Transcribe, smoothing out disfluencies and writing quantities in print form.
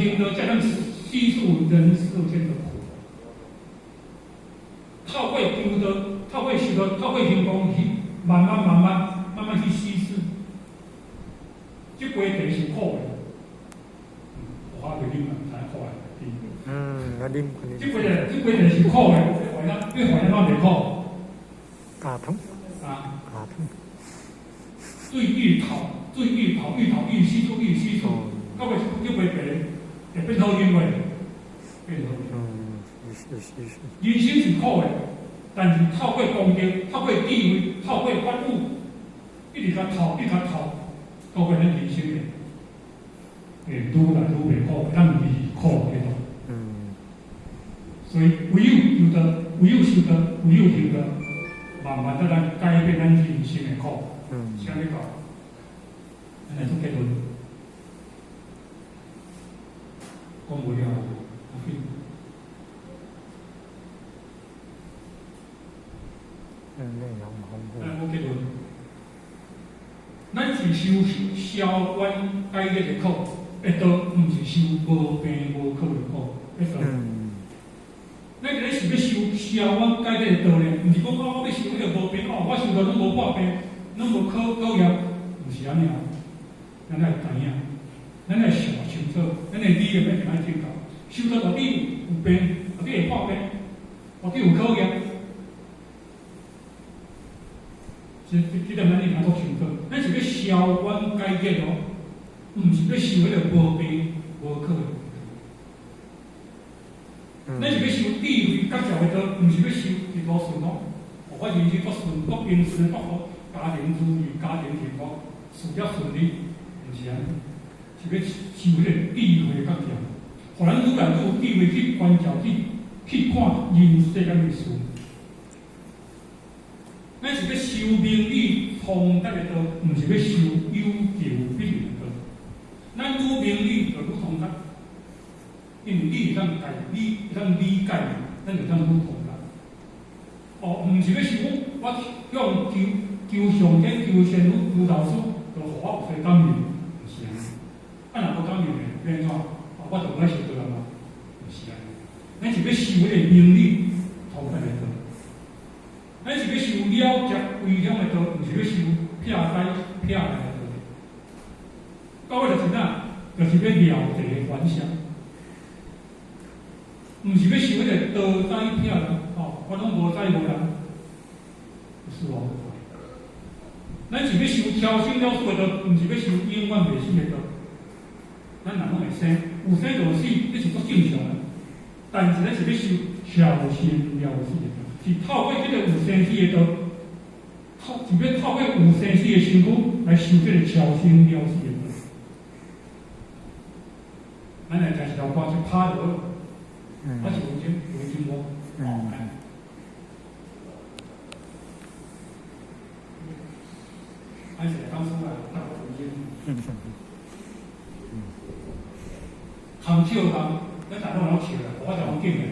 行道才能息訴人世間的苦。透過求道，透過修道，透過行功，去慢慢、慢慢、慢慢去稀釋。這杯茶是苦的，我還袂啉啊，知影苦的。嗯，我啉。這杯茶是苦的，你懷疑我袂苦？加糖。啊。加糖。對芋頭，對芋頭，芋頭愈稀釋愈稀釋，到尾這杯茶會變好飲袂？變好飲。嗯，是是是。人生是苦的，但是透過功德、透過智慧、透過法語，一直共透，一直共透，到尾咱人生的會愈來愈袂苦，咱離苦彼度。所以唯有求道，唯有修道，唯有行道，慢慢的咱改變咱人生的苦。啥物講？咱來做結論。講無了，無緊。內容豐富。咱講結論。咱是修消冤解厄的苦，的道，毋是修無病無苦的苦，的道。咱這個是欲修消冤解厄的道呢，毋是講啊，我欲修彼個無病哦，我修到攏無破病，攏無考考驗，毋是按呢哦。咱愛知影，咱愛想清楚，咱的理念一定愛正確。修道到底有病，到底會破病，到底有考驗。這點咱一定愛講清楚。咱是欲消冤解厄哦，毋是欲修彼個無病無苦的。咱是欲修智慧覺照的道，毋是欲修一路順哦。我人生足順，足平順，足好，家庭如意，家庭幸福，事業順利，毋是按呢，是欲修彼個智慧覺照，予咱愈來愈有智慧去觀照、去看人世間的事。咱是欲修明理通達的道，毋是欲修有求必應的道。咱愈明理就愈通達，因為你會當解，你會當理解，咱就當愈通達。哦，毋是欲修講，我向求求上天、求仙女、求老師，就予我有啥感應，毋是按呢。啊，若無感應的，欲按怎？我就無愛修道了嘛，毋是按呢。咱是欲修彼個明理通達的道。咱是欲修了結歸向的道，毋是欲修撇開撇來的道。到尾就是啥？就是欲了諦還相，毋是欲修彼個多知撇人，吼，我攏無知無人，是哦。咱是欲修超生了死的道，毋是欲修永遠袂死的道。咱人攏會生，有生就有死，這是足正常的。但是咱是欲修超生了死的道，是透過這個有生死的道，是欲透過有生死的身軀來修這個超生了死的道。咱來聽一條歌，就拍就好。我是文靜，文靜歌。咱是來講出來，搭文靜。空笑人，咱大家攏笑啦，我就講緊的。